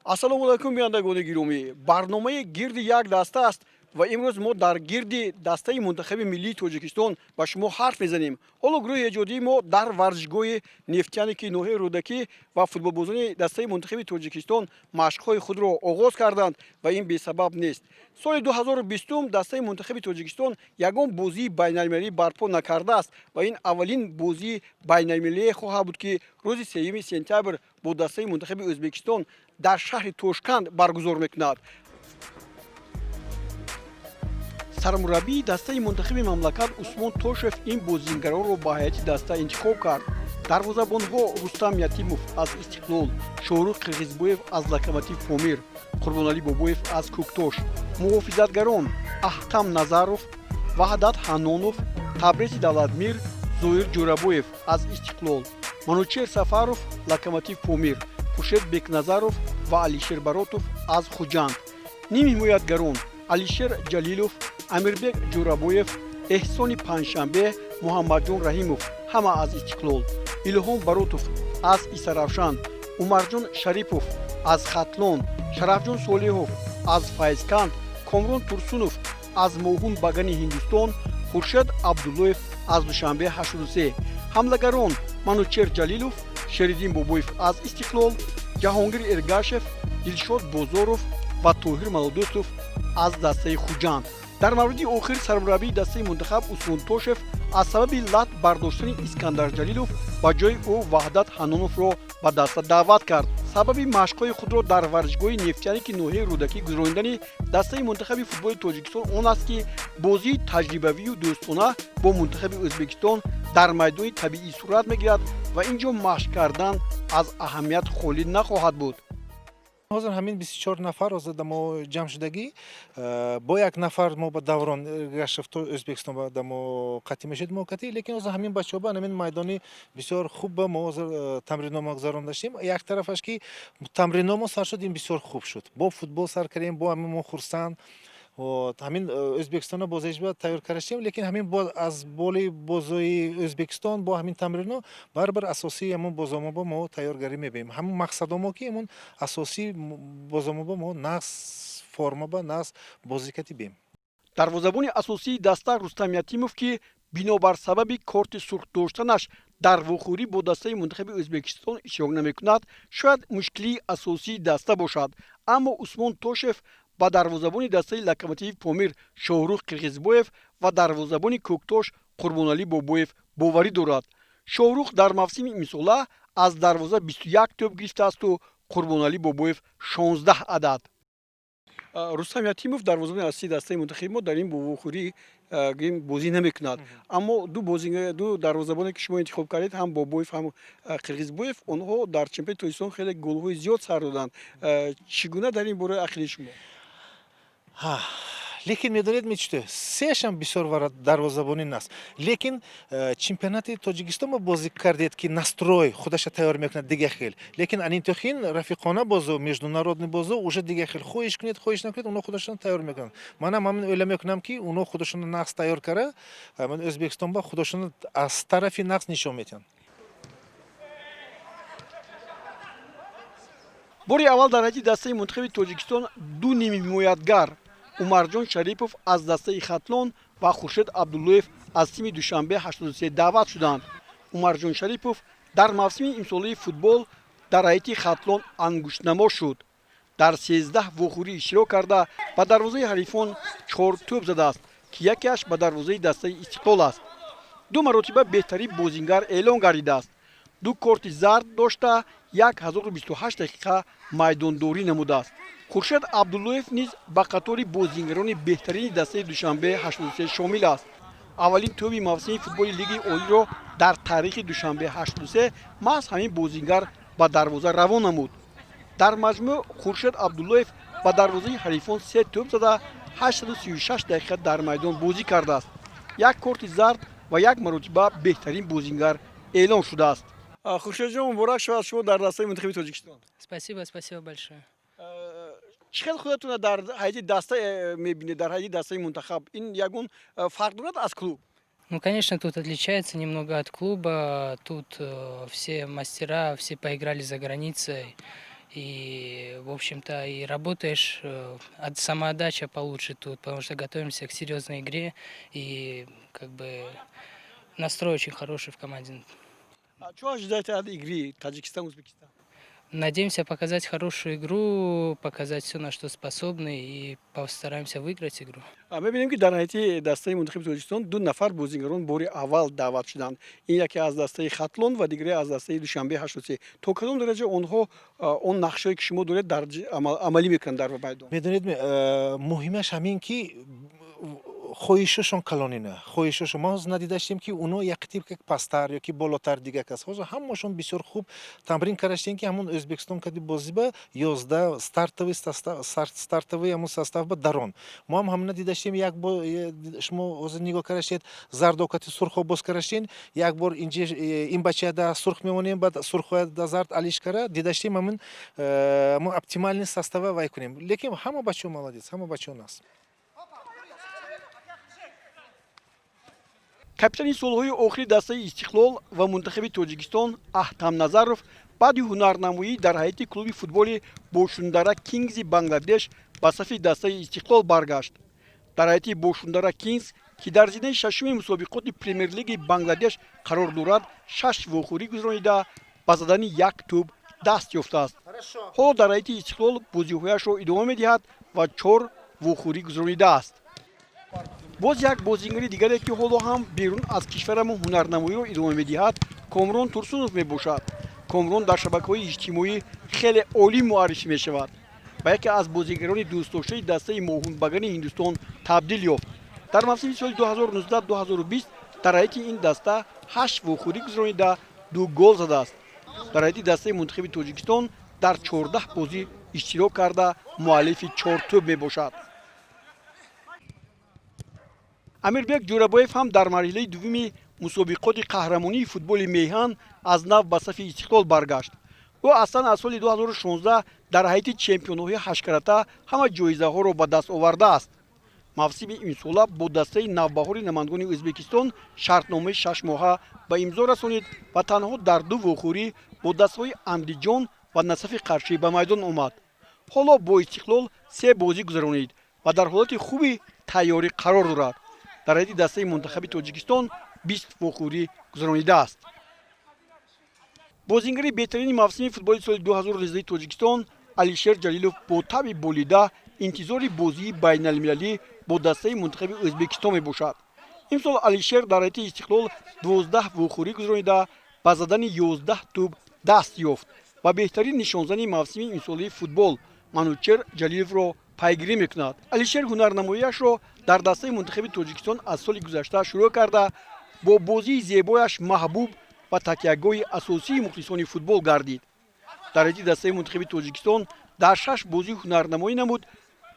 Ассалому алайкум, бинандагони гиромӣ. Барномаи «Гирди як даста» аст ва имрӯз мо дар гирди дастаи мунтахаби миллии Тоҷикистон ба шумо ҳарф мезанем. Ҳоло гурӯҳи эҷодии мо дар варзишгоҳи Нефтяники ноҳияи Рӯдакӣ ва футболбозони дастаи мунтахаби Тоҷикистон машқҳои худро оғоз карданд ва ин бесабаб нест. Соли 2020 дастаи мунтахаби Тоҷикистон ягон бозии байналмилалӣ барпо накардааст ва ин аввалин бозии байналмилалие хоҳад буд, ки рӯзи 3 сентябр бо дастаи мунтахаби Ӯзбекистон дар шаҳри Тошканд баргузор мекунад. Сармураббии дастаи мунтахаби мамлакат Усмон Тошев ин бозингаронро ба ҳайати даста интихоб кард: дарвозабонҳо Рустам Ятимов аз Истиқлол, Шоҳрух Қирғизбоев аз Локомотив Помир, Қурбоналӣ Бобоев аз Кӯктош, муҳофизатгарон Аҳтам Назаров, Ваҳдат Ҳаннонов, Табрези Давлатмир, Зоир Ҷӯрабоев аз Истиқлол, Манучер Сафаров, Локомотив Помир, Хуршед Бекназаров ва Алишер Баротов аз Хуҷанд, нимҳимоятгарон Алишер Ҷалилов, Амирбек Ҷӯрабоев, Эҳсони Панҷшанбе, Муҳаммадҷон Раҳимов, ҳама аз Истиқлол, Илҳом Баротов аз Истаравшан, Умарҷон Шарипов аз Хатлон, Шарафҷон Солиҳов аз Файзканд, Комрон Турсунов аз Моҳун Багани Ҳиндустон, Хуршед Абдуллоев аз Душанбе 83, ҳамлагарон Манучер Ҷалилов, Шериддин Бобоев аз Истиқлол, Ҷаҳонгир Эргашев, Дилшод Бозоров ва Тоҳир Малодӯстов аз дастаи Хуҷанд. Дар мавриди охир сармураббии дастаи мунтахаб Усмон Тошев аз сабаби лат бардоштани Искандар Ҷалилов ба ҷои ӯ Ваҳдат Ҳаноновро ба даста даъват кард. Сабаби машқҳои худро дар варзишгоҳи Нефтяники ноҳияи Рӯдакӣ гузаронидани дастаи мунтахаби футболи Тоҷикистон он аст, ки бозии таҷрибавию дӯстона бо мунтахаби Ӯзбекистон дар майдони табиӣ сурат мегирад ва ин ҷо машқ кардан аз аҳамият холӣ нахоҳад буд. Ҳозир ҳамин 24 нафар ҳозир мо ҷамъ шудагӣ, бо як нафар мо ба Даврон Эргашев то Ӯзбекистон ба мо қатъӣ мешуд, мо қатъӣ, лекин ҳозир ҳамин бачаҳо ба ҳамин майдони бисёр хуб ба мо ҳозир тамриномо гузарондаштем. Як тарафаш ки тамриномо сар шуд, ин бисёр хуб шуд, бо футбол сар кардем, бо ҳамин мо хурсанд. Вот, ҳамин Ӯзбекистонро бозиш ба тайёр кардаштем, лекин ҳамин аз боли бозои Ӯзбекистон бо ҳамин тамрино баробар асосии ҳамон бозомо ба мо тайёргарӣ мебинем. Ҳамон мақсадомо ки ҳамон асосии бозомо ба мо нағз форма ба нағз бозӣ кати бем. Дарвозабони асосии даста Рустам Ятимов, ки бинобар сабаби корти сурх доштанаш дар вохӯрӣ бо дастаи мунтахаби Ӯзбекистон иштирок намекунад, шояд мушкилии асосии даста бошад. Аммо Усмон Тошев ба дарвозабони дастаи Локомотиви Помир Шоҳрух Қирғизбоев ва дарвозабони Кӯктош Қурбоналӣ Бобоев боварӣ дорад. Шоҳрух дар мавсими имсола аз дарвоза 21 тӯб гирифтаасту Қурбоналӣ Бобоев 16 адад. Рустам Ятимов, дарвозабони асосии дастаи мунтахаби мо, дар ин вохӯрӣ гӯем бозӣ намекунад, аммо ду дарвозабоне, ки шумо интихоб кардед, ҳам Бобоев, ҳам Қирғизбоев, онҳо дар чемпионати Тоҷикистон хеле голҳои зиёд сар доданд. Чӣ гуна дар ин бора ақидаи шумо? Лекин медонед, мечуте сеашам бисёр дарвозабонӣ наст, лекин чемпионати Тоҷикистон мо бозӣ кардед, ки настрой худаша тайёр мекунад дига хел. Лекин анинтохин рафиқона бозо, международный бозо уже дига хел, хоҳиш кунед, хоҳиш накунед, оно худашон тайёр мекунанд. Манам ҳамин ойла мекунам, ки оно худашонро нағз тайёр кара, Ӯзбекистон ба худашонро аз тарафи нағз нишон медиҳанд. Бори аввал дар ҳайати дастаи мунтахаби Тоҷикистон ду нимҳимоятгар, Умарҷон Шарипов аз дастаи Хатлон ва Хуршед Абдуллоев аз тими Душанбе 83 даъват шуданд. Умарҷон Шарипов дар мавсими имсолаи футбол дар ҳайати Хатлон ангуштнамо шуд. Дар 13 вохӯрӣ иштирок карда, ба дарвозаи ҳарифон чор тӯб задааст, ки якеаш ба дарвозаи дастаи Истиқлол аст. Ду маротиба беҳтарин бозингар эълон гардидааст. Ду корти зард дошта, 1028 дақиқа майдондорӣ намудааст. Хуршед Абдуллоев низ ба қатори бозингарони беҳтарини дастаи Душанбе 83 шомил аст. Аввалин тӯби мавсими футболи Лигаи олиро дар таърихи Душанбе 83 маҳз ҳамин бозингар ба дарвоза равон намуд. Дар маҷмӯъ Хуршед Абдуллоев ба дарвозаи ҳарифон се тӯб зада, 836 дақиқа дар майдон бозӣ кардааст. Як корти зард ва як маротиба беҳтарин бозингар эълон шудааст. Хуршедҷон, муборак шавад шумо дар дастаи мунтахаби Тоҷикистон. Спасибо, спасибо большое. Чӣ хел худатонро дар ҳайати даста мебинед, дар ҳайати дастаи мунтахаб? Ин ягон фарқ дорад аз клуб? Ну, конечно, тут отличается немного от клуба. Тут все мастера, все поиграли за границей. И, в общем-то, и работаешь, самоотдача получше тут, потому что готовимся к серьезной игре. И, как бы, настрой очень хороший в команде. А что ожидаете от игры Таджикистан-Узбекистан? Надеемся показать хорошую игру, показать все, на что способны, и постараемся выиграть игру. Мебинем, ки дар ҳайати дастаи мунтахаби Тоҷикистон ду нафар бозигарон бори аввал даъват шуданд. Ин яке аз дастаи Хатлон ва дигаре аз дастаи Душанбе 83. То кадом дараҷа онҳо он нақшое, ки шумо доред, дар амалӣ мекунанд дар майдон? Медонед, муҳимаш ҳамин, ки хоҳишашон калонина, хоҳишашон. Мо ҳозир надидаштем, ки оно як тип как пасттар ё ки болотар дига кас. Ҳозир ҳамашон бисёр хуб тамрин кардаштем, ки ҳамон Ӯзбекистон кади бозиба 11 стартовый ҳамон состав ба дарон. Мо ҳам ҳамина дидаштем. Як бор шумо ҳозир нигоҳ кардаштед, зардо кати сурхо боз кардаштен. Як бор инҷи ин бача да сурх мемонем, баъд сурхоя да зард алиш кара дидаштем. Ҳамин мо оптимальный состава вай кунем, лекин ҳама бачаҳо молодец, ҳама бачаҳо нас. Капитани солҳои охири дастаи Истиқлол ва мунтахаби Тоҷикистон Аҳтамназаров баъди ҳунарнамоӣ дар ҳайати клуби футболи Бошундара Кингзи Бангладеш ба сафи дастаи Истиқлол баргашт. Дар ҳайати Бошундара Кингз, ки дар зинаи шашуми мусобиқоти Премер-лиги Бангладеш қарор дорад, шаш вохӯрӣ гузаронида, ба задани як тӯб даст ёфтааст. Ҳоло дар ҳайати Истиқлол бозиҳояшро идома медиҳад ва чор вохӯрӣ гузаронидааст. Боз як бозингари дигаре, ки ҳоло ҳам берун аз кишварамон ҳунарнамоиро идома медиҳад, Комрон Турсунов мебошад. Комрон дар шабакаҳои иҷтимоӣ хеле олӣ муаррифӣ мешавад ва яке аз бозигарони дӯстдоштаи дастаи Моҳунбагани Ҳиндустон табдил ёфт. Дар мавсими соли 2019-2020 дар ҳайати ин даста ҳашт вохӯрӣ гузаронида, ду гол задааст. Дар ҳайати дастаи мунтахаби Тоҷикистон дар 14 бозӣ иштирок карда, муаллифи чор тӯб мебошад. Амирбек Ҷӯрабоев ҳам дар марҳилаи дуввуми мусобиқоти қаҳрамонии футболи меҳан аз нав ба сафи Истиқлол баргашт. Ӯ аслан аз соли 2016 дар ҳайати чемпионҳои ҳашткарата ҳама ҷоизаҳоро ба даст овардааст. Мавсими имсола бо дастаи Навбаҳори намояндагони Ӯзбекистон шартномаи шашмоҳа ба имзо расонид ва танҳо дар ду вохӯрӣ бо дастҳои Андиҷон ва Насафи Қаршӣ ба майдон омад. Ҳоло бо Истиқлол се бозӣ гузаронид ва дар ҳолати хуби тайёрӣ қарор дорад. Дар ҳайати дастаи мунтахаби Тоҷикистон 20 вохӯрӣ гузаронидааст. Бозингари беҳтарини мавсими футболи соли 2019 Тоҷикистон Алишер Ҷалилов бо табъи болида интизори бозии байналмилалӣ бо дастаи мунтахаби Ӯзбекистон мебошад. Имсол Алишер дар ҳайати Истиқлол 12 вохӯрӣ гузаронида, ба задани 11 тӯб даст ёфт ва беҳтарин нишонзани мавсими имсолаи футбол Манучер Ҷалиловро пайгирӣ мекунад. Алишер ҳунарнамоиашро дар дастаи мунтахаби Тоҷикистон аз соли гузашта шурӯъ карда, бо бозии зебояш маҳбуб ва такягоҳи асосии мухлисони футбол гардид. Дар ҳайати дастаи мунтахаби Тоҷикистон дар шаш бозӣ ҳунарнамоӣ намуд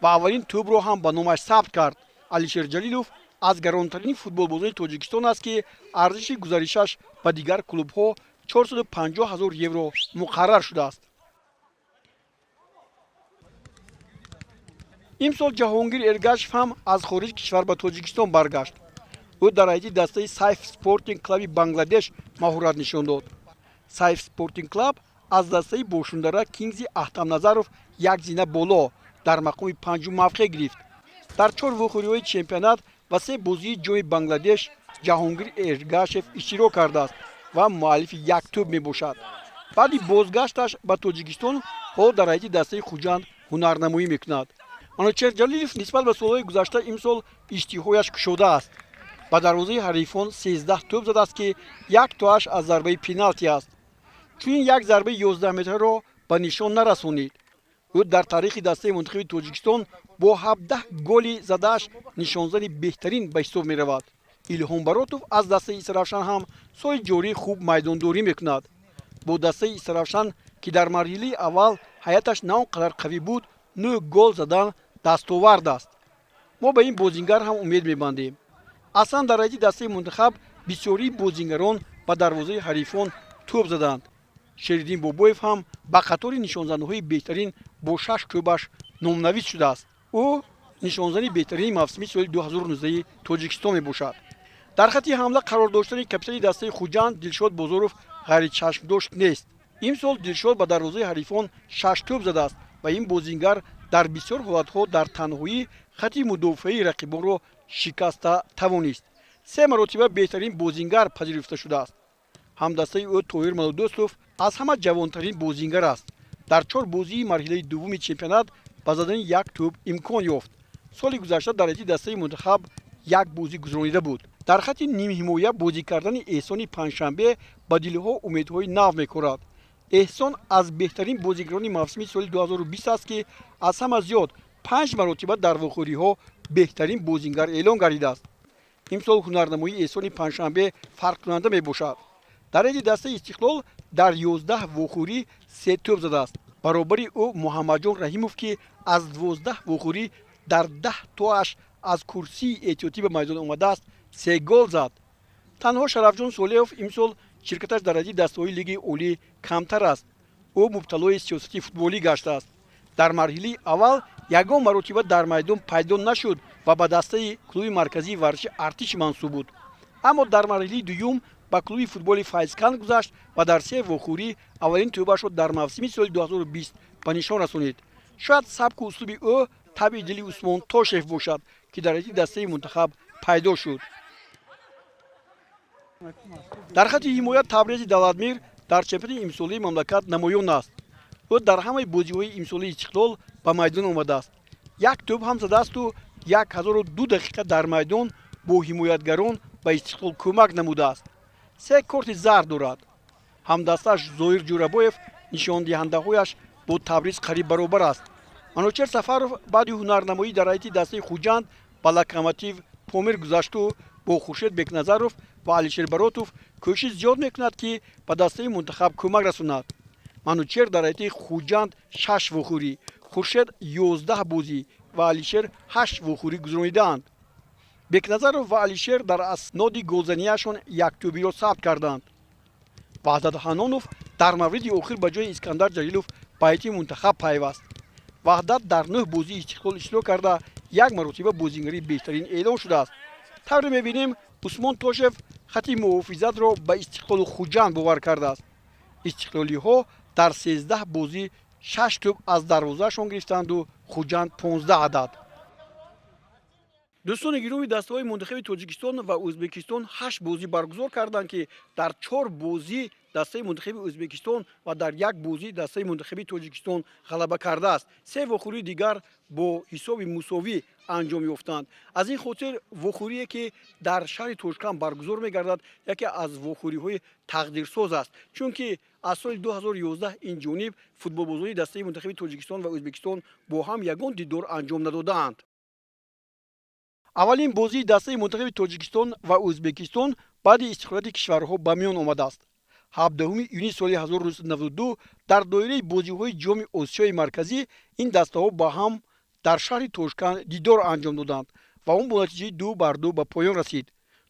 ва аввалин тӯбро ҳам ба номаш сабт кард. Алишер Ҷалилов аз гаронтарин футболбозони Тоҷикистон аст, ки арзиши гузаришаш ба дигар клубҳо 450 ҳазор евро муқаррар шудааст. Имсол Ҷаҳонгир Эргашев ҳам аз хориҷи кишвар ба Тоҷикистон баргашт. Ӯ дар ҳайати дастаи Сайф Спортинг Клаби Бангладеш маҳорат нишон дод. Сайф Спортинг Клаб аз дастаи Бошундара Кингзи Аҳтамназаров як зина боло, дар мақоми панҷум мавқеъ гирифт. Дар чор вохӯриҳои чемпионат ва се бозии Ҷоми Бангладеш Ҷаҳонгир Эргашев иштирок кардааст ва муаллифи як тӯб мебошад. Баъди бозгашташ ба Тоҷикистон ҳоло дар ҳайати дастаи Хуҷанд ҳунарнамоӣ мекунад. Манучер Ҷалилов нисбат ба солҳои гузашта имсол иштиҳояш кушодааст. Ба дарвозаи ҳарифон 13 тӯб задааст, ки як тоаш аз зарбаи пеналти аст. Чунин як зарбаи 11 метраро ба нишон нарасонид. Ӯ дар таърихи дастаи мунтахаби Тоҷикистон бо 17 голи задааш нишонзани беҳтарин ба ҳисоб меравад. Илҳом Баротов аз дастаи Истаравшан ҳам соли ҷорӣ хуб майдондорӣ мекунад. Бо дастаи Истаравшан, ки дар марҳилаи аввал ҳайаташ на он қадар қавӣ буд, нӯ гол задан дастовард аст. Мо ба ин бозингар ҳам умед мебандем. Аслан дар ҳайати дастаи мунтахаб бисёрии бозингарон ба дарвозаи ҳарифон тӯб заданд. Шериддин Бобоев ҳам ба қатори нишонзанҳои беҳтарин бо шаш тӯбаш номнавис шудааст. Ӯ нишонзани беҳтарини мавсими соли 2019 Тоҷикистон мебошад. Дар хатти ҳамла қарор доштани капитани дастаи Хуҷанд Дилшод Бозоров ғайричашмдошт нест. Имсол Дилшод ба дарвозаи ҳарифон шаш тӯб задааст ва ин бозингар дар бисёр ҳолатҳо дар танҳоӣ хати мудофиаи рақибонро шикаста тавонист. Се маротиба беҳтарин бозингар пазируфта шудааст. Ҳамдастаи ӯ Тоҳир Малудӯстов аз ҳама ҷавонтарин бозингар аст. Дар чор бозии марҳилаи дуввуми чемпионат ба задани як тӯб имкон ёфт. Соли гузашта дар ҳайати дастаи мунтахаб як бозӣ гузаронида буд. Дар хати нимҳимоя бозӣ кардани Эҳсони Панҷшанбе ба дилҳо умедҳои нав мекорад. Эҳсон аз беҳтарин бозигарони мавсими соли 2020 аст, ки аз ҳама зиёд панҷ маротиба дар вохӯриҳо беҳтарин бозингар эълон гардидааст. Имсол ҳунарнамоии Эҳсони Панҷшанбе фарқкунанда мебошад. Дар ҳайати дастаи Истиқлол дар 11 вохӯрӣ се тӯб задааст. Баробари ӯ Муҳаммадҷон Раҳимов, ки аз 12 вохӯрӣ дар 10 тоаш аз курсии эҳтиётӣ ба майдон омадааст, се гол зад. Танҳо Шарафҷон Солеҳов имсол ширкаташ дар ҳайати дастаҳои лигаи олӣ камтар аст. Ӯ мубталои сиёсати футболӣ гаштааст. Дар марҳилаи аввал ягон маротиба дар майдон пайдо нашуд ва ба дастаи клуби марказии варзиши Артиш мансуб буд, аммо дар марҳилаи дуюм ба клуби футболи Файзканд гузашт ва дар се вохӯрӣ аввалин тӯбашро дар мавсими соли 2020 ба нишон расонид. Шояд сабку услуби ӯ табъи дили Усмон Тошев бошад, ки дар ҳайати дастаи мунтахаб пайдо шуд. Дар хати ҳимоя Табрези Давлатмир дар чемпионати имсолаи мамлакат намоён аст. Ӯ дар ҳамаи бозиҳои имсолаи Истиқлол ба майдон омадааст, як тӯб ҳам задаасту 1002 дақиқа дар майдон бо ҳимоятгарон ба Истиқлол кӯмак намудааст. Се корти зард дорад. Ҳамдастааш Зоир Ҷӯрабоев нишондиҳандаҳояш бо Табриз қариб баробар аст. Манучер Сафаров баъди ҳунарнамоӣ дар ҳайати дастаи Хуҷанд ба Локомотив Помир гузашту бо Хуршед Бекназаров ва Алишер Баротов кӯшиш зиёд мекунад, ки ба дастаи мунтахаб кӯмак расонад. Манучер дар ҳайати Хуҷанд шаш вохӯрӣ, Хуршед 11 бозӣ ва Алишер ҳашт вохӯрӣ гузаронидаанд. Бекназаров ва Алишер дар асноди голзанияшон яктӯбиро сабт карданд. Ваҳдат Ҳанонов дар мавриди охир ба ҷои Искандар Ҷалилов ба ҳайати мунтахаб пайваст. Ваҳдат дар нӯҳ бозии Истиқлол иштирок карда, як маротиба бозингари беҳтарин эълон шудааст. Тавре мебинем, Усмон Тошев хати муҳофизатро ба Истиқлолу Хуҷанд бовар кардааст. Истиқлолиҳо дар 13 бозӣ шаш тӯб аз дарвозаашон гирифтанду Хуҷанд 15 адад. Дӯстони гиромӣ, дастаҳои мунтахаби Тоҷикистон ва Ӯзбекистон ҳашт бозӣ баргузор карданд, ки дар чор бозӣ дастаи мунтахаби Ӯзбекистон ва дар як бозӣ дастаи мунтахаби Тоҷикистон ғалаба кардааст. Се вохӯрии дигар бо ҳисоби мусовӣ анҷом ёфтанд. Аз ин хотир вохӯрие, ки дар шаҳри Тошканд баргузор мегардад, яке аз вохӯриҳои тақдирсоз аст, чунки аз соли 2011 ин ҷониб футболбозони дастаи мунтахаби Тоҷикистон ва Ӯзбекистон бо ҳам ягон дидор анҷом надодаанд. Аввалин бозии дастаи мунтахаби Тоҷикистон ва Ӯзбекистон баъди истиқлолияти кишварҳо ба миён омадааст. 17 июни соли 1992 дар доираи бозиҳои Ҷоми Осиёи Марказӣ ин дастаҳо ба ҳам дар шаҳри Тошканд дидор анҷом доданд ва он бо натиҷаи 2-2 ба поён расид.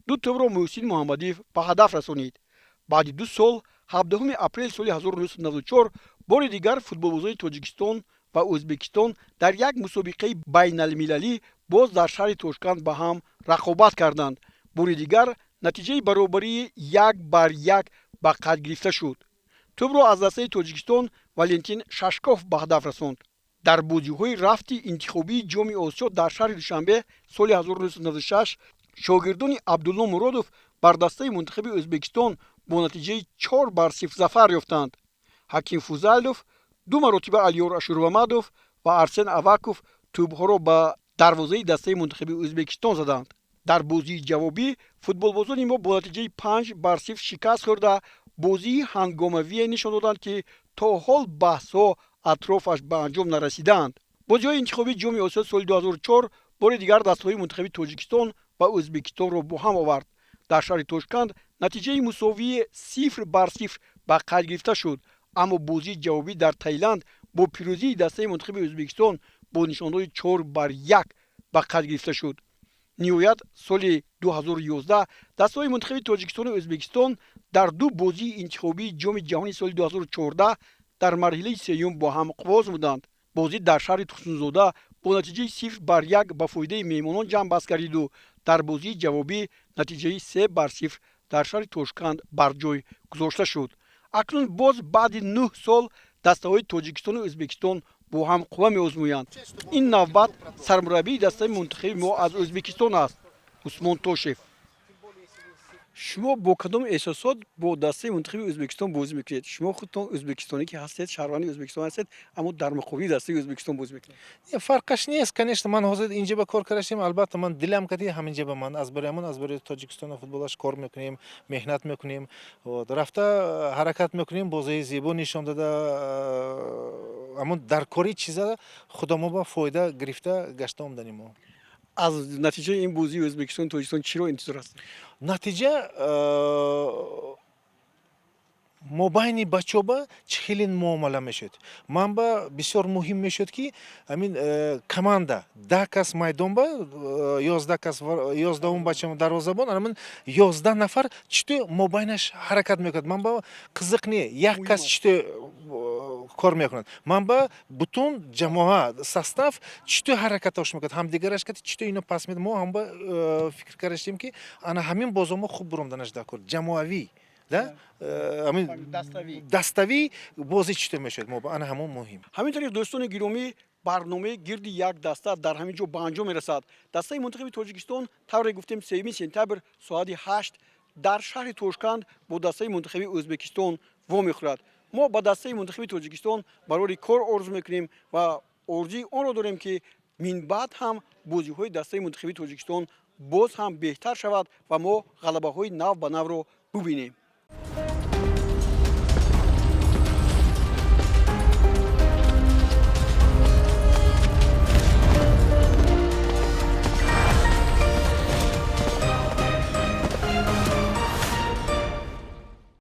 Ду тӯбро Муҳсин Муҳаммадиев ба ҳадаф расонид. Баъди 2 сол, 17 апрели соли 1994, бори дигар футболбозони Тоҷикистон ва Ӯзбекистон дар як мусобиқаи байналмилалӣ боз дар шаҳри Тошканд ба ҳам рақобат карданд. Бори дигар натиҷаи баробарии 1-1 ба қайд гирифта шуд. Тӯбро аз дастаи Тоҷикистон Валентин Шашков ба ҳадаф расонд. Дар бозиҳои рафти интихобии Ҷоми Осиё дар шаҳри Душанбе соли 1996 шогирдони Абдулло Муродов бар дастаи мунтахаби Ӯзбекистон бо натиҷаи 4-0 зафар ёфтанд. Ҳаким Фузайлов, ду маротиба Алиёр Ашурмамадов ва Арсен Аваков тӯбҳоро ба дарвозаи дастаи мунтахаби Ӯзбекистон заданд. Дар бозии ҷавобӣ футболбозони мо бо натиҷаи 5-0 шикаст хӯрда, бозии ҳангомавие нишон доданд, ки то ҳол баҳсҳо атрофаш ба анҷом нарасидаанд. Бозиҳои интихобии Ҷоми Осиё соли 2004 бори дигар дастаҳои мунтахаби Тоҷикистон ва Ӯзбекистонро бо ҳам овард. Дар шаҳри Тошканд натиҷаи мусовии 0-0 ба қайд гирифта шуд, аммо бозии ҷавобӣ дар Таиланд бо пирӯзии дастаи мунтахаби Ӯзбекистон бо нишондоди 4-1 ба қайд гирифта шуд. Ниҳоят, соли 2011 дастаҳои мунтахаби Тоҷикистону Ӯзбекистон дар ду бозии интихобии Ҷоми ҷаҳони соли 2014 дар марҳилаи сеюм бо ҳам қувоз буданд. Бозӣ дар шаҳри Тухсунзода бо натиҷаи 0-1 ба фоидаи меҳмонон ҷамъбаст гардиду дар бозии ҷавобӣ натиҷаи 3-0 дар шаҳри Тошканд бар ҷой гузошта шуд. Акнун боз баъди 9 сол дастаҳои Тоҷикистону Ӯзбекистон бо ҳам қувва меозмоянд. Ин навбат сармураббии дастаи мунтахаби мо аз Ӯзбекистон аст, Усмон Тошев. Шумо бо кадом эҳсосот бо дастаи мунтахаби Ӯзбекистон бозӣ мекунед? Шумо худтон ӯзбекистонӣ ки ҳастед, шаҳрванди Ӯзбекистон ҳастед, аммо дар муқобили дастаи Ӯзбекистон бозӣ мекунед. Фарқаш нест, конечно. Ман ҳозир инҷа ба кор кардашем, албатта, ман дилам кади ҳаминҷа ба ман аз барои ҳамон, аз барои Тоҷикистону футболаш кор мекунем, меҳнат мекунем, рафта ҳаракат мекунем, бозии зебо нишон дода, ҳамон дар кори чиза худамо ба фоида гирифта гашта омданем мо. Аз натиҷаи ин бозии Ӯзбекистону Тоҷикистон чиро интизор ҳастед? Натиҷа мобайни бачаҳо чӣ хеле муомала мешуд, ман ба бисёр муҳим мешуд, ки ҳамин команда 10 кас майдон ба 11 кас, 11-ум бача дарвозабон, ҳамин 11 нафар чӣ мобайнаш ҳаракат мекунад, ман ба қизиқ не, як кас чӣ кор мекунад. Ман ба бутун ҷамоа, состав чӣ ҳаракатош мекунад, ҳамдигараш кати чӣ ино пас мед. Мо ҳам ба фикр кардаштем, ки ана ҳамин бозо мо хуб буромданаш дар кор ҷамоавӣ да, ҳамин даставӣ бозӣ чӣ мешуд, мо ана ҳамон муҳим. Ҳамин тариқ, дӯстони гиромӣ, барномаи «Гирди як даста» дар ҳамин ҷо ба анҷом мерасад. Дастаи мунтахаби Тоҷикистон, тавре гуфтем, 3 сентябр соати 8 дар шаҳри Тошканд бо дастаи мунтахаби Ӯзбекистон вомехӯрад. Мо ба дастаи мунтахаби Тоҷикистон барори кор орзу мекунем ва орзуи онро дорем, ки минбаъд ҳам бозиҳои дастаи мунтахаби Тоҷикистон боз ҳам беҳтар шавад ва мо ғалабаҳои нав ба навро бубинем.